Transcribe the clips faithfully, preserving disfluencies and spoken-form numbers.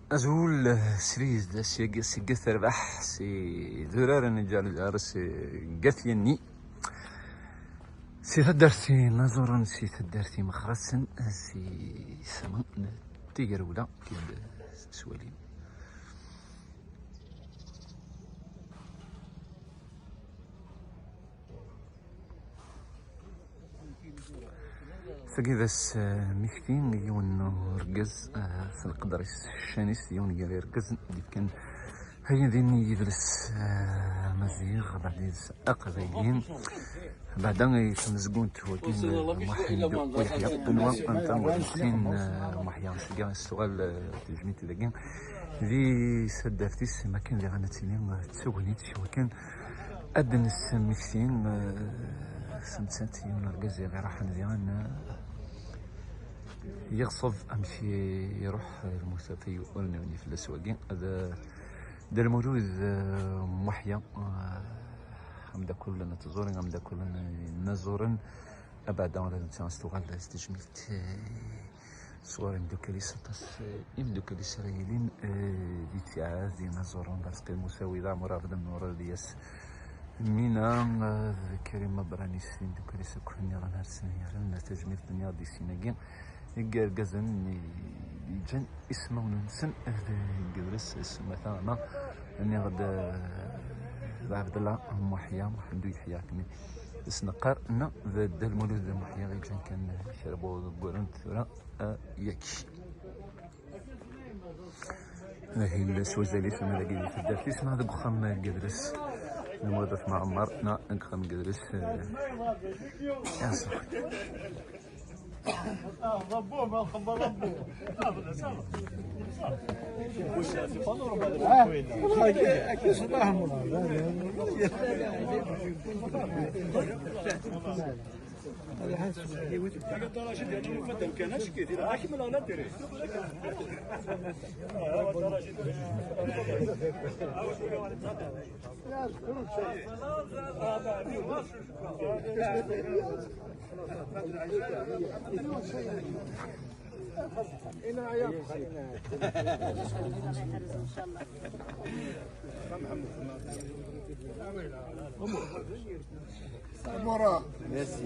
Azul, srid, seg, seg terbaḥ, si durar n Ǧerǧer, si Gatyenni, si taddart Inaẓuren, si taddart Imexrasen, si sama n Tigerwla, kid swali. Tagi d ass, eh, mikti, yiwen n urgaz, eh, s lqedr-is, ccan-is, yiwen gar irgazen d-yefkan ayendin i yidles, eh, amaziɣ, beɛd yidles aqbayli. Beɛda i tmezgunt wagi, eh, Muḥend Uyeḥya, anwa anta ur nessin, eh, Muḥya, seg-a i s-tuɣal, eh, tejmilt dagi di taddart-is, makken diɣen ad tili, eh, d tagnit, wakken ad d-nesmekti, eh, s nettat yiwen urgaz i ɣ-iruḥen diɣen, eh, yeɣṣeb amek i iruḥ lmut ɣef i ur newni fell-as wagi. D, d Lmulud, eh, Muḥya, eh, ameddakel n tẓuri, ameddakel n Inaẓuren, abeɛda ula d netta s-tuɣal s tejmilt, eh, sɣur imeddukal-is aṭas, eh, imeddukal-is ara yilin, eh, di ttiɛad, di Inaẓuren, Barseqi Musawi, d Ɛmur Ɛebd Nnur, Lyas Mina, eh, d Karim Abranis, d imeddukal-is akk nniḍen ar sen-yerren tajmilt-nni d sin-agi i yergazen i yeǧǧan ismawen-nsen deg yidles s umata, ama nniɣ-d, eh, d Ɛebdella Muḥya, Muḥend Uyeḥya, akken i s-neqqar, neɣ d Dda Lmulud Muḥya i yeǧǧan kan kra n wuguren tura, eh, yaki. Ahil s wazal-is, ama dagi di taddart-is, neɣ deg uxxam n yidles n Muḍaf Mɛemmar, neɣ deg uxxam n yidles, eh, Yaṣer. Merci. Merci.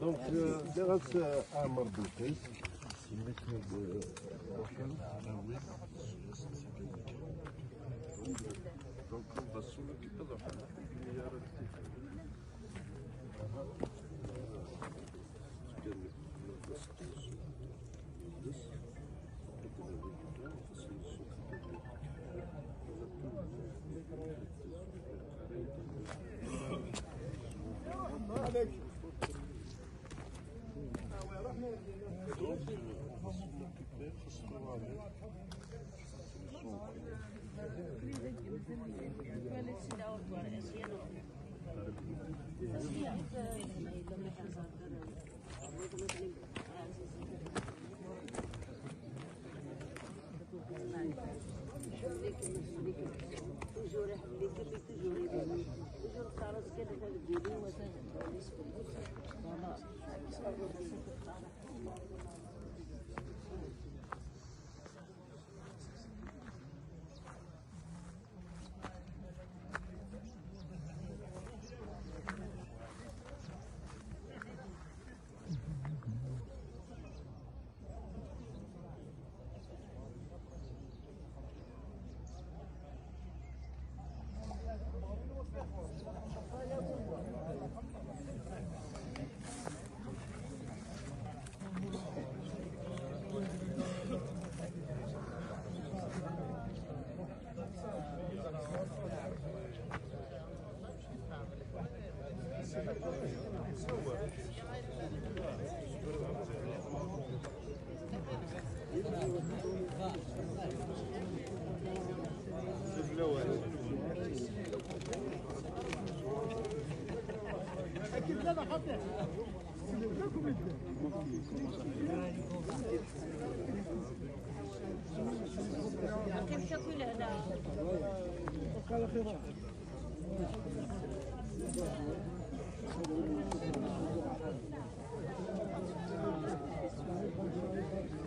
Donc, euh, Gareth, euh, Amr Belkis. Donc, on va s'occuper de la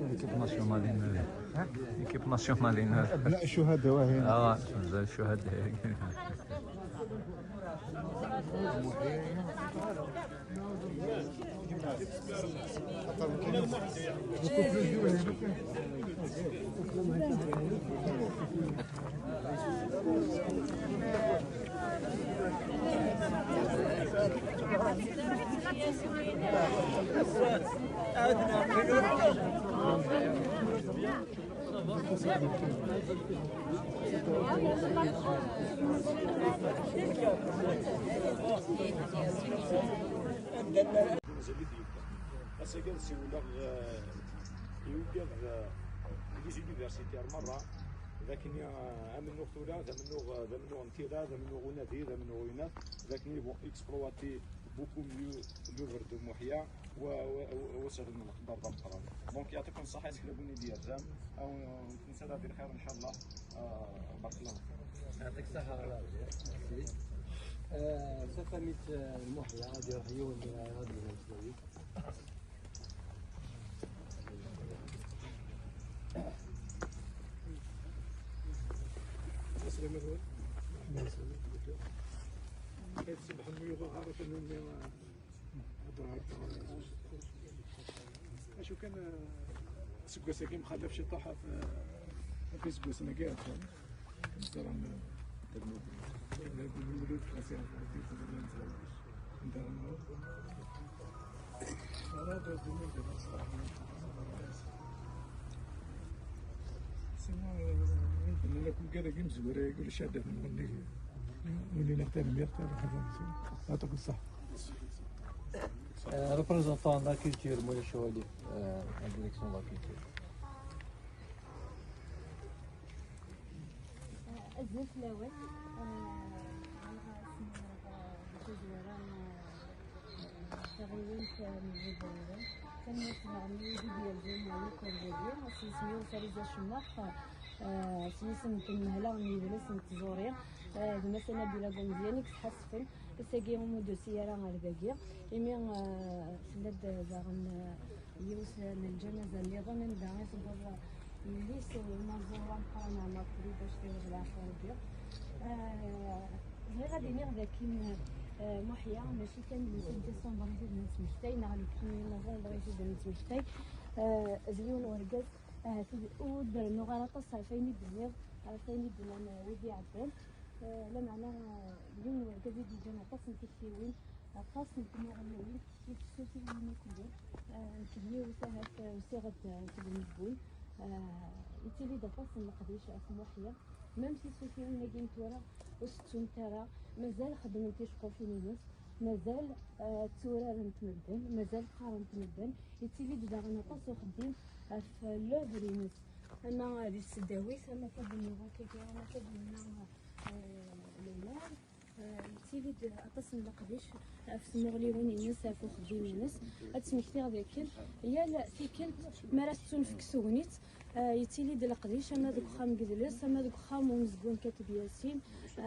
L'équipe nationale, hein ? L'équipe nationale, hein ? أبناء الشهداء وهنا. آه، أبناء الشهداء. Mazal-it yebda. Ass-agi ad siwleɣ, eh, i ugaḍ, eh, les universitaires merra, d akken, eh, amennuɣ tura, d amennuɣ, d amennuɣ n tira, d amennuɣ unadi, d amennuɣ uyennat, d akken ils vont exploiter beaucoup mieux l'œuvre de Mouhia, wa, wa, wa, wa seren leqder d ameqqran. Donc, يعطيكم الصحة, est-ce que la bonne idée, Adam ? أو نتسرى بالخير إن شاء الله. آه، بارك الله فيك. يعطيك الصحة. آه، سفميت، آه، المحيا، هذه راح يوم، آه، هذه المسؤولية. السلام عليكم. كيف تصبح الميوغ غارة من الميوغ؟ Acu kan, eh, aseggas-agi mxalaf ciṭuḥ ɣef, ɣef iseggasen-agi iɛeddan. Neẓra, eh, Dda Lmulud, xas iɛedda, Sinon, eh, nekk ad ak-imezwir-agi ulac addad n lɣenni. Win-ina tanemmirt, ad ḥader. Yeɛṭik ṣṣeḥḥa. Euh, représentant de la culture, Moulay Chouali, euh, la direction de la culture. Azul fell-awen. Ɣer asmi di tazwara, taɣiwant n Yiburen. Tanemmirt daɣen i wid i d-yerzan akk ar dagi, s yisem-iw Fariza Cemmaḥ, s yisem n tenmehla n yidles n tẓuri, d Mass Nabila Gomziani i yesḥassfen. Ass-agi ur d-tusi ara ar dagi, imi, eh, tella-d daɣen, eh, yiwet n lǧanaza nniḍen anda i tewweḍ yelli-s, eh, unaẓur ameqqran Ɛmer Frid, ad s-tiniḍ leɛfu Rebbi. Eh, bɣiɣ ad iniɣ dakken, eh, Muḥya mačči kan le sept décembre i t-id-nettmektay, neɣ le premier novembre i t-id-nettmektay. Eh, d yiwen wergaz, ahat ur d-rennuɣ ara aṭas ɣef wayen i d-tenniḍ, ɣef wayen i d-nnan, eh, wid iɛeddan. Eh, lameɛna, eh, yiwen n wergaz i d-yeǧǧan aṭas n tiktiwin, aṭas n tmuɣliwin i tessutiwin akk-nni. Eh, nekk d yiwet ahat, eh, usiɣ-d, eh, seg umezgun. Eh, yettili-d aṭas n leqdic ɣef Muḥya. Même tisutiwin-agi n tura ur settunt ara, mazal xeddment ticeqqufin-ines, mazal, eh, tturarent medden, mazal qqarent medden. Yettili-d daɣen aṭas uxeddim ɣef l'œuvre-ines, ama di tesdawit, ama akka d-nniɣ akkagi, ama akka d-nniɣ, eh, Lewmal. Eh, yettili-d aṭas n leqdic ɣef tmuɣliwin-ines, ɣef uxeddim-ines. Ad d-smektiɣ dakken yal tikkelt mi ara tettunefk tegnit, eh, yettili-d leqdic, ama deg uxxam n yidles, ama deg uxxam n umezgun Kateb Yasin, eh,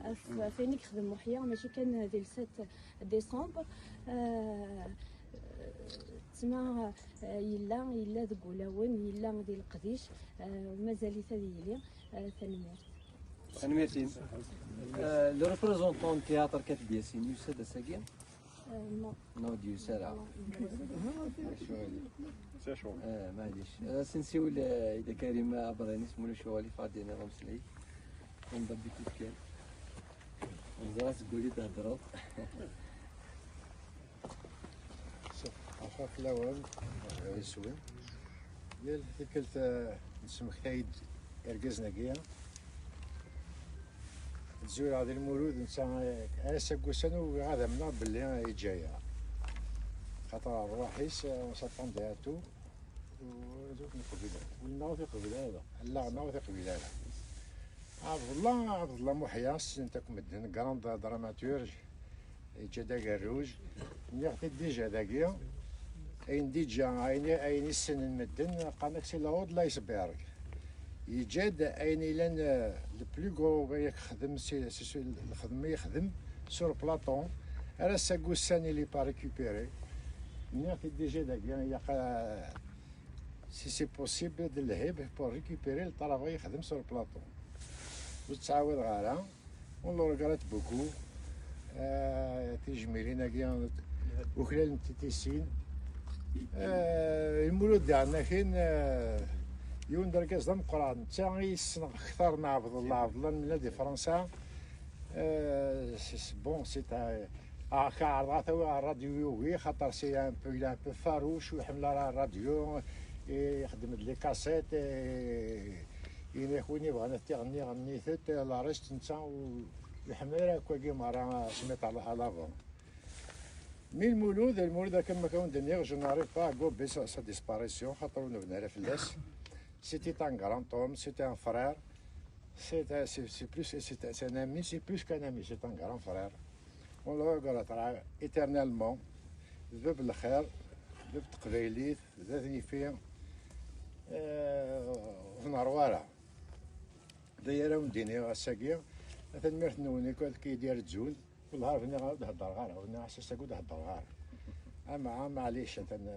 ɣef, ɣef wayen i yexdem Muḥya, mačči kan di le sept décembre. Eh, ttma, eh, yella, yella deg wulawen, yella di leqdic, eh, mazal-it ad yili. Eh, tanemmirt. Tanemmirt-im. Euh, le représentant n théâtre Kateb Yasin yusa-d ass-agi? Euh, non. Non, ur d-yusi ara. Non. Acu? Eh, maɛlic. Eh, ad as-nsiwel, eh, i Dda Karim Abranis, Moulay Chouali, ɣef ad d-iniḍ ameslay. Comme d'habitude kan. Neẓra seg wul i d-theddreḍ. Ṣṣeḥḥa fell-awen, yes-wen. Yal tikkelt, eh, nesmektay-d irgazen-agi. Zureɣ di Lmulud, netta, eh, ass aggusan ur bɣiɣ ad amneɣ belli yeǧǧa-yaɣ. Xaṭer rrwaḥ-is, eh, on s'attendait à tout. Ur, ur t-neqbil ara. Ul-nneɣ ur t-iqbil ara. Allaɣ-nneɣ ur t-iqbil ara. Abdullah, Abdullah Muḥya, ssnen-t akk medden, grand dramaturge, yeǧǧa-d agerruj. Nniɣ-t-id déjà dagi. Ayen d-iǧǧa, ayen, ayen i ssnen medden, qqaren-ak c'est le haut de l'iceberg. Yeǧǧa-d ayen yellan, euh, le plus gros, ayen yexdem, si, si, si, lxedma yexdem sur platon, ar ass-agi ussan il est pas récupéré. Nniɣ-t-id déjà dagi, ilaq, euh, si c'est possible, d lhib pour récupérer le travail yexdem sur platon. Ur ttɛawadeɣ ara. On le regrette beaucoup. Euh, tijmilin-agi uklalent tisin. Euh, Lmulud diɣen akin, euh, yiwen d argaz d ameqqran. Netta i yessneɣ akter n Ɛebdellah. Ɛebdellah nella di Fransa. Euh, c'est, c'est bon, c'est un, ah, ka ɛerḍeɣ ad t-awiɣ ɣer rradyu yugi, xaṭer c'est un peu, il est un peu farouche, ur iḥemmel ara rradyu, et ixeddem-d les cassettes, et Ini-ak win yebɣan ad t-iɣenni, ɣennit-d, la reste netta ur iḥemmel ara akk-agi merra se mettre à l'avant. Mi Lmulud, Lmulud akken ma k-d-nniɣ, je n'arrive pas à gober sa, sa disparition, xaṭer ur nebni ara fell-as. C'était un grand homme, c'était un frère, c'est un, c'est, c'est plus, c'est un, c'est un ami, c'est plus qu'un ami, c'est un grand frère. On le regrettera éternellement. D bab n lxir, d bab n teqbaylit, d at yifi, eh, ur neṛwa ara. D aya ara wen-d-iniɣ ass-agi. Tanemmirt-nwen i wid i d-irezzun. Wellah, bniɣ ur d-heddreɣ ara, bniɣ ass-agi ur d-heddreɣ ara. Ama, ama, maɛlic, atan, eh,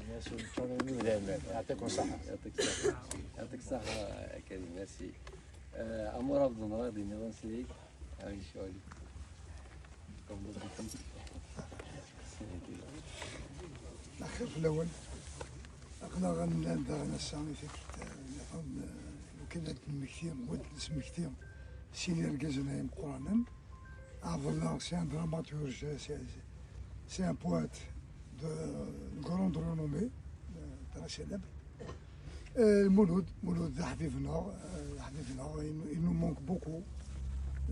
bniɣ ass-agi neččur d idammen. Yeɛṭikum ṣṣeḥḥa. Yeɛṭik ṣṣeḥḥa. Yeɛṭik ṣṣeḥḥa, a Karim, merci. Eh, amur abḍen rad iniḍ ansi-k. Ay, ccɣel. Lxir fell-awen. Aql-aɣ nnan daɣen ass-a i tikkelt, eh, nniḍen, eh, lukan ad d-nemmekti, ad d-nesmekti sin yergazen ay imeqqranen. Ɛebdellah, c'est un dramaturge, c'est, c'est un poète de grande renommée, euh, très célèbre. Euh, Mouloud, Mouloud d aḥbib-nneɣ, euh, d aḥbib-nneɣ, il, il nous manque beaucoup.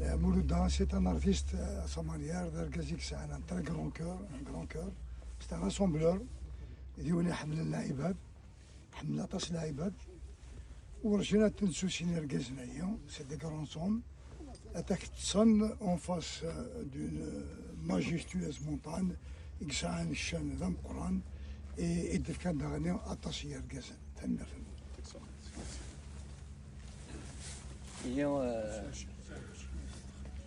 Euh, Mouloud, c'est un artiste, euh, à sa manière, d argaz i yesɛan un très grand cœur, un grand cœur. C'est un rassembleur, d yiwen iḥemmlen lɛibad, iḥemmel aṭas lɛibad. Werǧin ad t-nettu sin yergazen-agi, c'est des grands hommes. Ad ak-ṭṭsen en face, euh, d'une majestueuse montagne, i yesɛan ccan d ameqqran, i, i d-fkan daɣen aṭas n yergazen. Tanemmirt-nwen. Ihi, euh,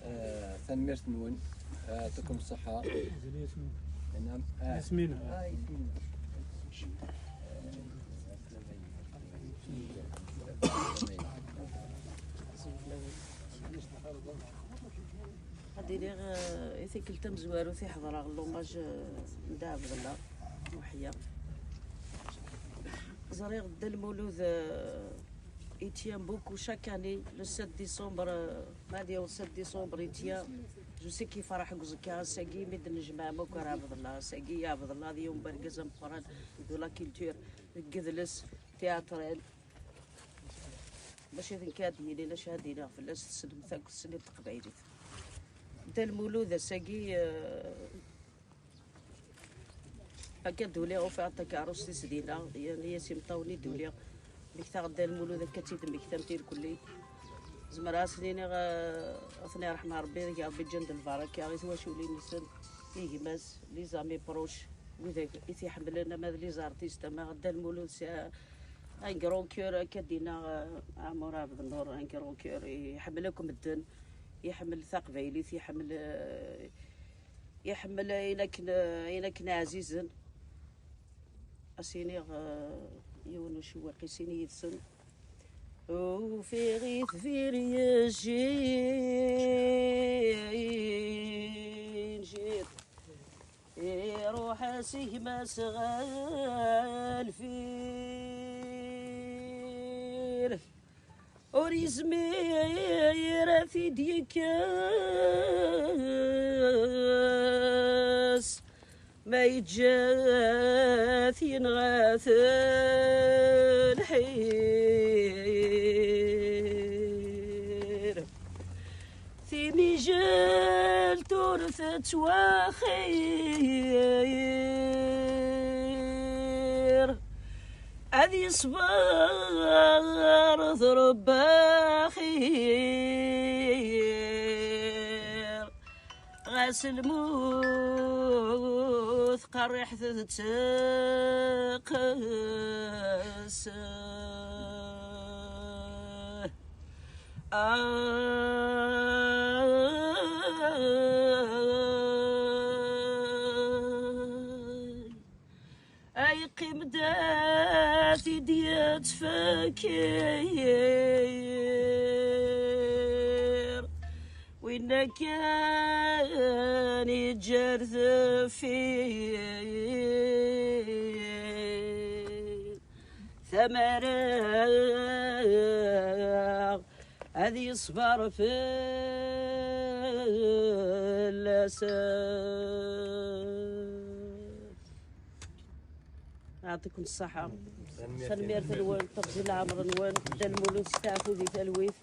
euh, tanemmirt-nwen. Euh, يعطيكم الصحة. Naam. Ah. Yasmina. Ah, Yasmina. Ad iliɣ, eh, i tikkelt tamezwarut i ḥeḍreɣ l'hommage, eh, n Dda Ɛebdellah Muḥya. Ẓriɣ Dda Lmulud, eh, il tient beaucoup chaque année, le sept décembre, eh, ma ad yaweḍ sept décembre, il tient. Je sais kif raḥ deg uẓekka ass-agi, mi d-nejmeɛ akk ar Ɛebdellah. Ass-agi, Ɛebdellah d yiwen n wergaz ameqqran de la culture, deg yidles, théâtrel. Mačči d nekk ad d-yinin, acu ad d-iniɣ fell-as, tessnem akk, tessnem teqbaylit. Dda Lmulud ass-agi, eh, akka d-uliɣ, ufiɣ takeṛṛust-is dinna, yerna-yas imeṭṭawen i d-uliɣ. Mmektaɣ Dda Lmulud, akka tt-id-mmektamt irkelli. Zemreɣ ad sen-iniɣ, eh, ad ten-iṛḥem Ṛebbi, deg Ṛebbi ǧǧan-d lbaraka i twaculin-nsen, i gma-s, les amis proches, widak i t-iḥemmlen, ama d les artistes, ama Dda Lmulud, c'est un grand cœur, akka d-yenna, eh, Ɛmur Ɛebdennur, un grand cœur, iḥemmel akk medden, iḥemmel taqbaylit, iḥemmel, eh, iḥemmel ayen akken, ayen akken ɛzizen. Ad s-iniɣ, eh, yiwen ucewwiq i sin yid-sen. Ufiɣ-it diri yejjin jiṭ, iruḥ-as gma-s ɣer lfir. Ur yezmir ad t-id-yekkes, ma yeǧǧa-t yenɣa-t lḥir. Timijelt ur tettwaxir, ad yeṣber d Rebbi axir, ɣas lmut Qerriḥet d teqqes. Ay, ay qqim da t-id-yettfekkir. Winna kan yeǧǧa ar deffir tamara ad yeṣber fell-asen. Yeɛṭikum ṣṣaḥa. Tanemmirt-nwen, Ṛebbi iṭṭeɣ leɛmer-nwen, Dda Lmulud, steɛfu di talwit.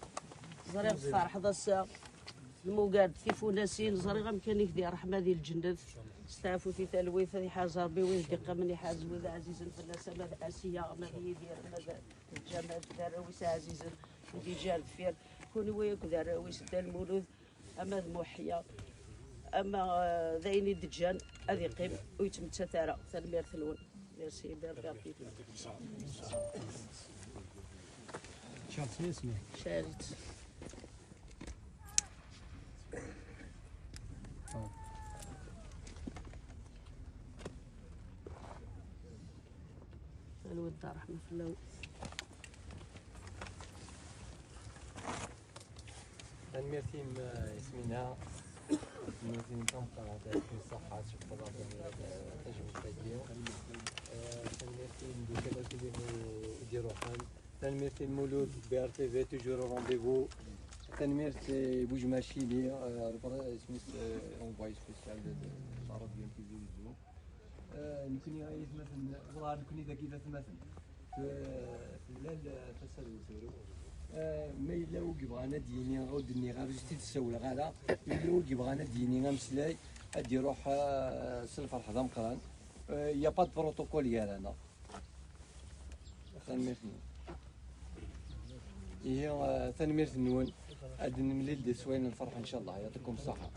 Ẓriɣ tferḥeḍ ass-a. Lmugard tifunasin, ẓriɣ amkan-ik di ṛṛeḥma di lǧennet. Steɛfu di talwit, ad iḥaz Ṛebbi wid d-iqqimen, iḥaz wid ɛzizen fell-as, ama d Asiya, ama d Yidir, ama d Lǧamal, d arraw-is ɛzizen, i d-iǧǧa ar deffir. Kunwi akk d arraw-is, Dda Lmulud, ama d Muḥya, ama, eh, d ayen i d-ǧǧan, ad iqqim ur yettmettat ara. Tanemmirt-nwen. Merci, merci. Carit. Lwedda ṛṛeḥma fell-awen. Tanemmirt-im, eh, Yasmina. Tanemmirt-im tameqqrant, ad kem ṣṣeḥḥa, tcebḥeḍ aṭas, eh, tajmilt-agi. Eh, tanemmirt-im d ukalaw i d-, i d-iruḥen. Tanemmirt i Lmulud, B R T V, toujours au rendez-vous. Tanemmirt i Bujmacili, eh, le pre-, isem-is, eh, envoyé spécial de, de la radio N T V Réseau. Eh, nekkni ay atmaten, wala nekkni dagi d atmaten. F-, fell-al, eh, tasa d wetru. Eh, ma yella wi yebɣan ad d-yini, ur d-nniɣ ara, ur t-id-ssawleɣ ara. Yella wi yebɣan ad d-yini ameslay, ad d-iruḥ, eh, s lferḥ d ameqqran. Eh, y a pas de protocole gar-aneɣ. Tanemmirt-nwen. Ihi, eh, tanemmirt-nwen. Ad nemlil di teswiɛin n lferḥ, ncallah. Yeɛṭikum ṣṣaḥa.